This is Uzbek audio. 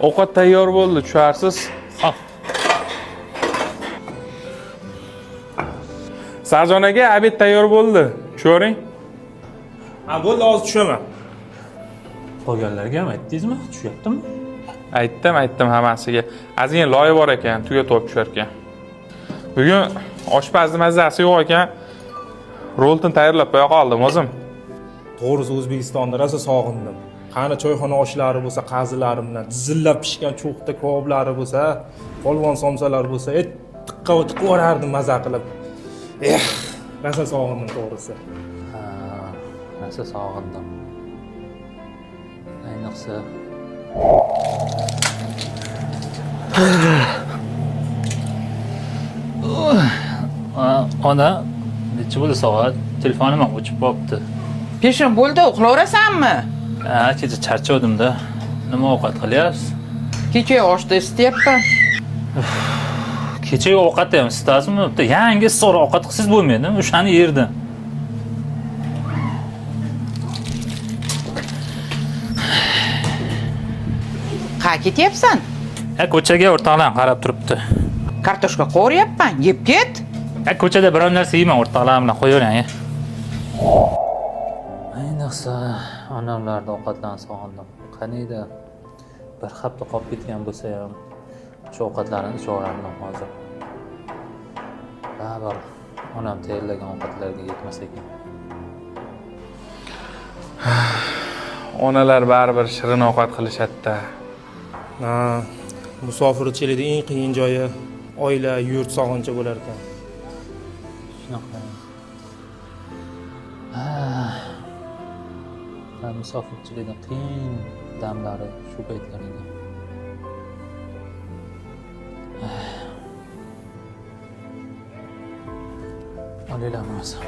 Ovqat tayyor bo'ldi, tusharsiz. Hop. Sarjon aka, obed tayyor bo'ldi. Tushavering. Ha, bo'ldi, hozir tushaman. Qolganlarga ham aytdingizmi? Tushyaptimi? Aytdim, aytdim hammasiga. Ozgina loyi bor ekan, tugatib olib tushar ekan. Bugun oshpazni mazasi yo'q ekan. Rolton tayyorlab qo'ya qoldim o'zim. To'g'risi O'zbekistonda rosa sog'indim. Qani choyxona oshlari bo'lsa, qazilari bilan dizillab pishgan cho'xta kaboblari bo'lsa, polvon somsalari bo'lsa, tiqqa tiqib yuborardim maza qilib. Eh, rosa sog'indim to'g'risi. Ha, rosa sog'indim. Ayniqsa ona, necha bo'ldi soat? Telefonim ham o'chib qolibdi. Peshin bo'ldi, uxlayverasanmi? Ha, kecha charchavdim-da. Nima ovqat qilyapsiz? Kecha oshni isityapman. Kechagi ovqatni ham isitasizmi? Bitta yangi issiqroq ovqat qilsangiz bo'lmaydimi? O'shani yerdim. Qa ketyapsan? Ha, ko'chaga o'rtoqlarim qarab turibdi. Kartoshka qovuryapman, yeb ket. Ha, ko'chada biror narsa yeyman, o'rtoqlarim bilan qo'yavering. Ayniqsa onamlarni ovqatlarini sog'indim. Qaniydi bir hafta qolib ketgan bo'lsa ham shu ovqatlarini ichaverardim hozir. Baribir onam tayyorlagan ovqatlarga yetmas ekan. Onalar baribir shirin ovqat qilishadi-da. Ha, musofirchilikda eng qiyin joyi oila, yurt sog'inchi bo'lar ekan. Shunaqa. Ha, musofirchilikda qiyin damlari shu paytlar edi. Olinglar bo'lmasa.